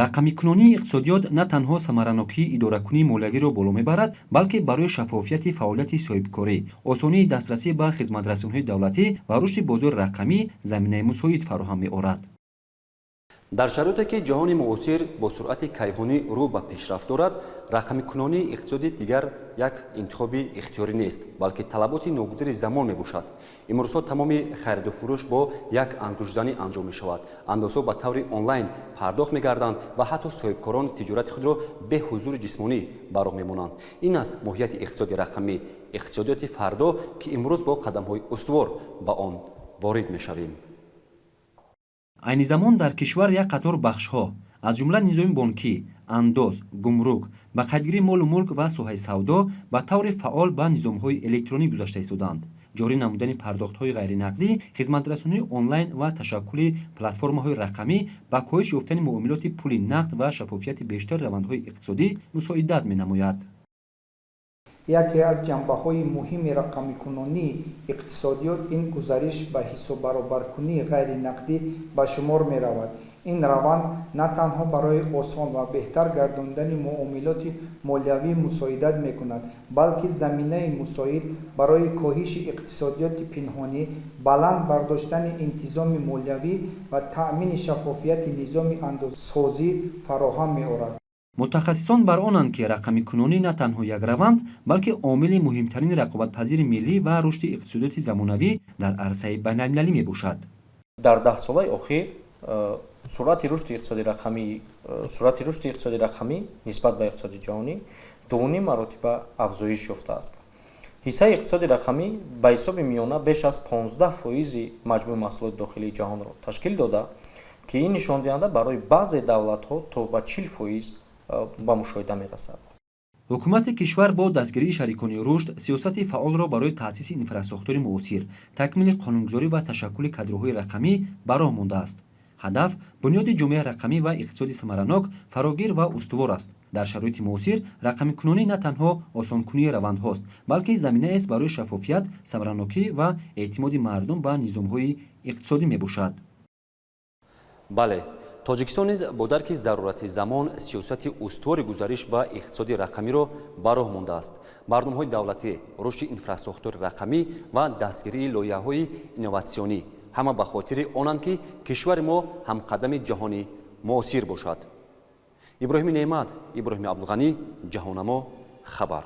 Рақамикунонии иқтисодиёт на танҳо самаранокии идоракунии молиявиро боло мебарад, балки барои шаффофияти фаъолияти соҳибкорӣ, осонии дастрасӣ ба хизматрасониҳои давлатӣ ва рушди бозори рақамӣ заминаи мусоид фароҳам меорад. Дар шароите, ки ҷаҳони муосир бо суръати кайҳонӣ рӯ ба пешрафт дорад, рақамикунонии иқтисодӣ дигар як интихоби ихтиёрӣ нест, балки талаботи ногузири замон мебошад. Имрӯзҳо тамоми хариду фурӯш бо як ангуштзанӣ анҷом мешавад, андозҳо ба таври онлайн пардохт мегарданд ва ҳатто соҳибкорон тиҷорати худро бе ҳузури ҷисмонӣ ба роҳ мемонанд. Ин аст моҳияти иқтисоди рақамӣ, иқтисодиёти фардо, ки имрӯз бо қадамҳои устувор ба он ворид мешавем. Айни замон дар кишвар як қатор бахшҳо, аз ҷумла низоми бонкӣ, андоз, гумрук, ба қайдгирии молу мулк ва соҳаи савдо ба таври фаъол ба низомҳои электронӣ гузашта истодаанд. Ҷорӣ намудани пардохтҳои ғайринақдӣ, хизматрасонии онлайн ва ташаккули платформаҳои рақамӣ ба коҳиш ёфтани муомилоти пули нақд ва шаффофияти бештари равандҳои иқтисодӣ мусоидат менамояд. Яке аз ҷанбаҳои муҳими рақамикунонии иқтисодиёт ин гузариш ба ҳисоббаробаркунии ғайринақдӣ ба шумор меравад. Ин раванд на танҳо барои осон ва беҳтар гардондани муомилоти молиявӣ мусоидат мекунад, балки заминаи мусоид барои коҳиши иқтисодиёти пинҳонӣ, баланд бардоштани интизоми молиявӣ ва таъмини шаффофияти низоми андозсозӣ фароҳам меорад. Мутахассисон бар онанд, ки рақамикунонӣ на танҳо як раванд, балки омили муҳимтарини рақобатпазири миллӣ ва рушди иқтисодиёти замонавӣ дар арсаи байналмилалӣ мебошад. Дар 10 солаи охир суръати рушди иқтисоди рақамӣ нисбат ба иқтисоди ҷаҳонӣ 2,5 маротиба афзоиш ёфтааст. Ҳиссаи иқтисоди рақамӣ ба ҳисоби миёна беш аз 15 фоизи маҷмӯи маҳсулоти дохилии ҷаҳонро ташкил дода, ки ин нишондиҳанда барои баъзе давлатҳо то ба 40% ба мушоҳида мерасад. Ҳукумати кишвар бо дастгирии шарикони рушд сиёсати фаъолро барои таъсиси инфрасохтори муосир, такмили қонунгузорӣ ва ташаккули кадрҳои рақамӣ ба роҳ мондааст. Ҳадаф бунёди ҷомеаи рақамӣ ва иқтисоди самаранок, фарогир ва устувор аст. Дар шароити муосир рақамикунонӣ на танҳо осонкунии равандҳост, балки заминаест барои шаффофият, самаранокӣ ва эътимоди мардум ба низомҳои иқтисодӣ мебошад. Бале, Тоҷикистон низ бо дарки зарурати замон сиёсати устувори гузариш ба иқтисоди рақамиро ба роҳ мондааст. Барномаҳои давлатӣ, рушди инфрасохтори рақамӣ ва дастгирии лоиҳаҳои инноватсионӣ ҳама ба хотири онанд, ки кишвари мо ҳамқадами ҷаҳони муосир бошад. Иброҳими Неъмат, Иброҳими Абдуғанӣ, Ҷаҳоннамо, хабар.